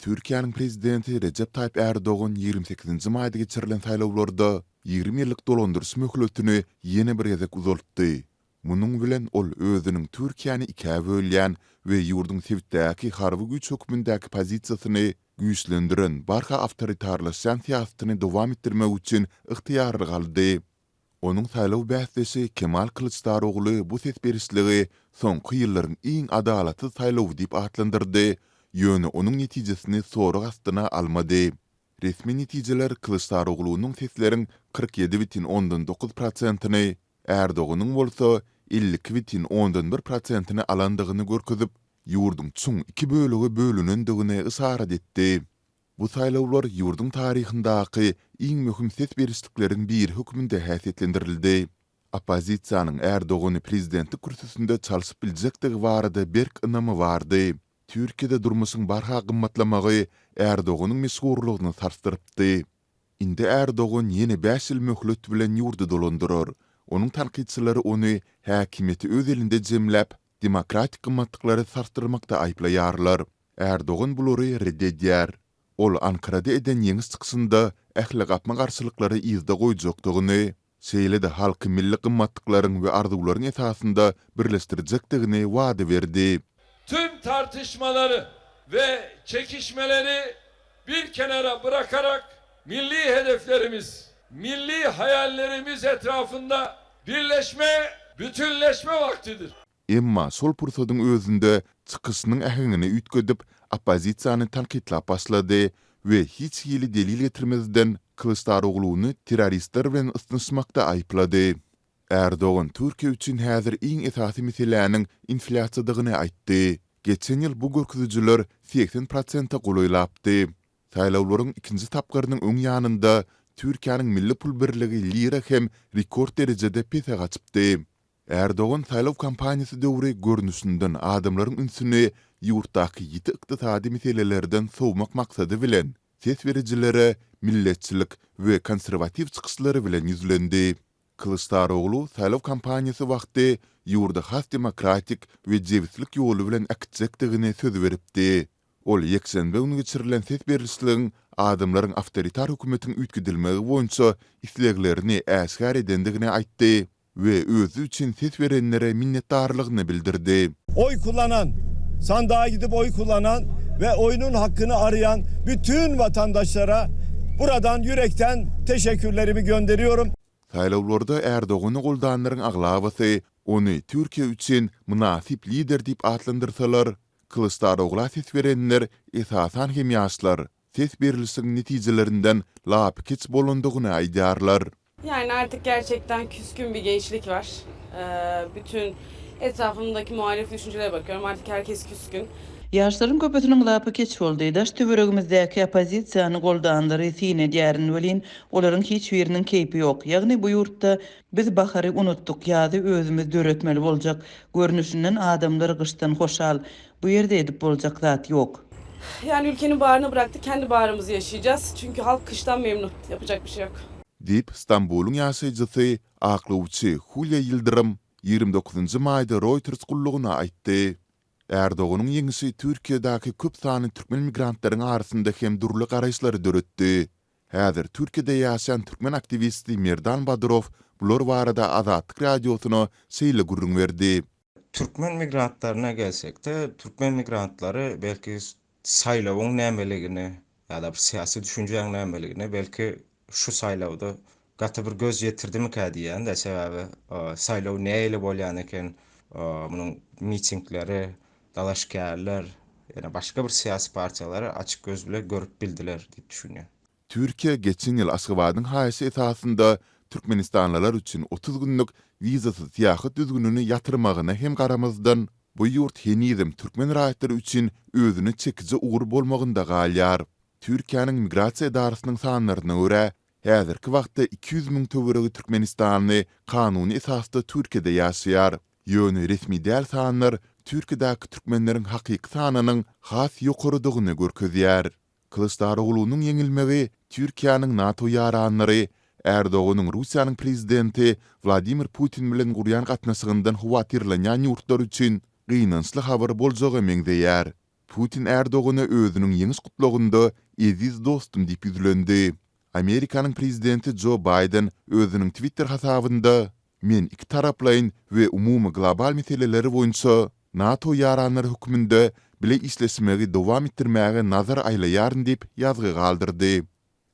Türkiýäniň Prezidenti Rejep Taýyp Ärdogan 28-nji maýda geçirilen saýlawlarda 20 ýyllyk dolandyryş möhletini ýene bir gezek uzaltdy. Munuň bilen ol özüniň Türkiýäni ikä bölýän we ýurduň sebitdäki harby güýç hökmündäki pozisiýasyny güýçlendiren barha awtoritarlaşýan syýasatyny dowam etdirmek üçin ygtyýarlyk aldy. Onuň saýlaw bäsdeşi Kemal Kylyçdarogly bu ses berişligi soňky ýyllaryň iň adalatsyz saýlawy diýip atlandyrdy, ýöne onuň netijesini sorag astyna almady. Resmi netijeler Kylyçdaroglunyň sesleriň 47,9 prosentini, Ärdoganyň bolsa 52,1 prosentini alandygyny görkezip, ýurduň çuň iki bölege bölünendigini yşarat etdi. Bu saýlawlar ýurduň taryhyndaky iň möhüm ses berişlikleriň biri hökmünde häsiýetlendirildi. Oppozisiýanyň Ärdogany prezidentlik kürsüsinde çalşyp biljekdigi barada berk ynamy bardy. Türkiýede durmuşyň barha gymmatlamagy Ärdoganyň meşhurlygyny sarsdyrypdy. Indi Ärdogan ýene bäş ýyl möhlet bilen ýurdy dolandyrar. Onuň tankytçylary ony häkimiýeti öz elinde jemläp, demokratik gymmatlyklary sarsdyrmakda aýyplaýarlar. Ärdogan bulary ret edýär. Ol Ankarada eden ýeňiş çykyşynda ähli gapma-garşylyklary yzda goýjakdygyny, şeýle-de halky milli gymmatlyklaryň we arzuwlaryň esasynda birleşdirjekdigini wada berdi. Tüm tartışmalary we çekişmeleri bir kenara bırakarak milli hedeflerimiz, milli hayallerimiz etrafında birleşme, bütünleşme vaktidir. Emma şol pursadyň özünde çykyşynyň äheňini üýtgedip, oppozisiýany tankytlap başlady we hiç hili delil getirmezden Kylyçdarogluny terroristler bilen ysnyşmakda aýyplady. Ärdogan Türkiýe üçin häzir iň esasy meseläniň inflýasiýadygyny aýtdy. Geçen ýyl bu görkezijiler 80 prosente golaýlapdy. Saýlawlaryň ikinji tapgyrynyň öň ýanynda Türkiýäniň milli pul birligi lira hem rekord derejede pese gaçypdy. Ärdogan saýlaw kampaniýasy döwri görnüşinden adamlaryň ünsüni ýurtdaky ýiti ykdysady meselelerden sowmak maksady bilen, ses berijilere milletçilik we konserwatiw çykyşlary bilen ýüzlendi. Kylyçdaroglu saýlaw kampaniýasy wagty ýurdy has demokratik we jebislik ýoly bilen äkitjekdigini söz beripdi. Ol ýekşenbe güni geçirilen ses berlişligiň adamlaryň awtoritar hökümetiň üýtgedilmegi boýunça isleglerini äşgär edendigini aýtdy we özi üçin ses berenlere minnetdarlygyny bildirdi. Oý kullanan, sandyga gidip oý kullanan we oýunun hakkyny araýan bütün watandaşlara buradan ýürekden teşekkürlerimi gönderiyorum. Saýlawlarda Erdogany goldanlaryň aglabasy ony Türkiýe üçin mynasyp lider diýip atlandyrsalar, Kylyçdarogla ses berenler, esasan hem ýaşlar, ses berlişigiň netijelerinden lapykeç bolandygyny aýdýarlar. Yani artık gerçekten küskün bir gençlik var. Bütün etrafımdaki muhalif düşüncelere bakıyorum. Artık herkes küskün. Ýaşlaryň köpüsiniň lapy keç boldy. Daş-töweregimizdäki oppozisiýany goldanlary syn edýärin welin, olaryň hiç biriniň keýpi ýok. Ýagny bu ýurtda biz bahary unutdyk, ýazy özümiz döretmeli boljak. Görnüşinden adamlar gyşdan hoşal. Bu ýerde edip boljak zat ýok. Yani ülkenin baharını bıraktık, kendi baharımızı yaşayacağız. Çünkü halk kıştan memnun. Yapacak bir şey yok. Diýip, Stambulyň ýaşaýjysy, aklawçy Hulýa Ýyldyrym 29 maýda Reuters gullugyna aýtdy. Erdoganyň ýeňişi Türkiýedäki köp sanly türkmen migrantlaryň arasynda hem dürli garaýyşlary döretdi. Häzir Türkiýede ýaşaýan türkmen aktiwisti Merdan Badyrow bular barada Azatlyk Radiosyna şeýle gürrüň berdi. Türkmen migrantlaryna gelsekde, türkmen migrantlary belki saýlawyň nämeligini ýa-da bir syýasy düşünjäň nämeligine belki şu saýlawda gaty bir göz ýetirdimikä diýýän-de, sebäbi saýlaw nähili bolýan eken, munuň mitingleri, dalaşgärler, ýene başga bir syýasy partiýalary açyk göz bile görüp bildiler diýip düşünýän. Türkiýe geçen ýyl Aşgabadyň haýyşy esasynda türkmenistanlylar üçin 30 günlük wizasyz syýahat düzgünini ýatyrmagyna hem garamazdan, bu ýurt henizem türkmen raýatlary üçin özüne çekiji ugur bolmagynda galýar. Türkiýäniň Migrasiýa edarasynyň sanlaryna görä, häzirki wagtda 200 müň töweregi türkmenistanly kanuny esasda Türkiýede ýaşaýar. Ýöne resmi däl sanlar Türkiýedäki türkmenleriň hakyky sanynyň has ýokarydygyny görkezýär. Kylyçdaroglunyň ýeňilmegi Türkiýäniň NATO ýaranlary Erdoganyň Russiýanyň prezidenti Wladimir Putin bilen gurýan gatnaşygyndan howatyrlanýan ýurtlar üçin gynançly habar boljaga meňzeýär. Putin Erdogana özüniň ýeňiş gutlagynda eziz dostum diýip ýüzlendi. Amerikanyň prezidenti Jo Baýden özüniň Twitter hasabynda, Men ikitaraplaýyn we umumy global meseleleri boýunça NATO ýaranlary hökmünde bile işleşmegi dowam etdirmäge nazar aýlaýaryn diýip ýazgy galdyrdy.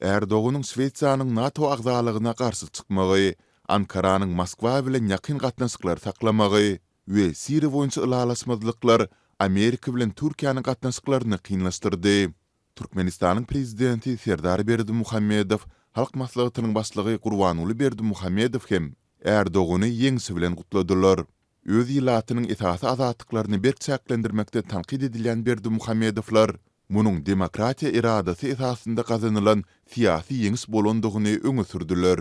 Erdoganyň Şwesiýanyň NATO agzalygyna garşy çykmagy, Ankaranyň Moskwa bilen ýakyn gatnaşyklary saklamagy we Siriýa boýunça ylalaşmazlyklar Amerika bilen Türkiýäniň gatnaşyklaryny kynlaşdyrdy. Türkmenistanyň Prezidenti Serdar Berdimuhamedow, Halk Maslahatynyň Başlygy Gurbanguly Berdimuhamedow hem Erdogany ýeňşi bilen gutladylar. Öz ilatynyň esasy azatlyklaryny berk çäklendirmekde tankyt edilýän Berdimuhamedowlar munuň demokratiýa eradasy esasynda gazanylan syýasy ýeňiş bolandygyny öňe sürdüler.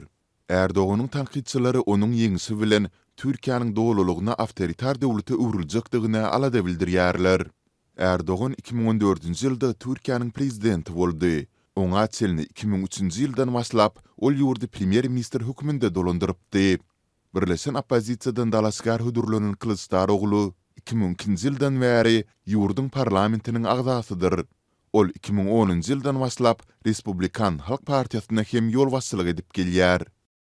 Erdoganyň tankytçylary onuň ýeňşi bilen Türkiýäniň dolulygyna awtoritar döwlete öwrüljekdigine alada bildirýärler. Erdogan 2014-nji ýylda Türkiýäniň prezidenti boldy. Oňa çenli 2003-nji ýyldan başlap ol ýurdy premýer-ministr hökmünde dolandyrypdy. Birleşen oppozisiýadan dalaşgär hödürlenen Kylyçdaroglu 2002-nji ýyldan bäri ýurduň parlamentiniň agzasydyr. Ol 2010-njy ýyldan başlap Respublikan halk partiýasyna hem ýolbaşçylyk edip gelýär.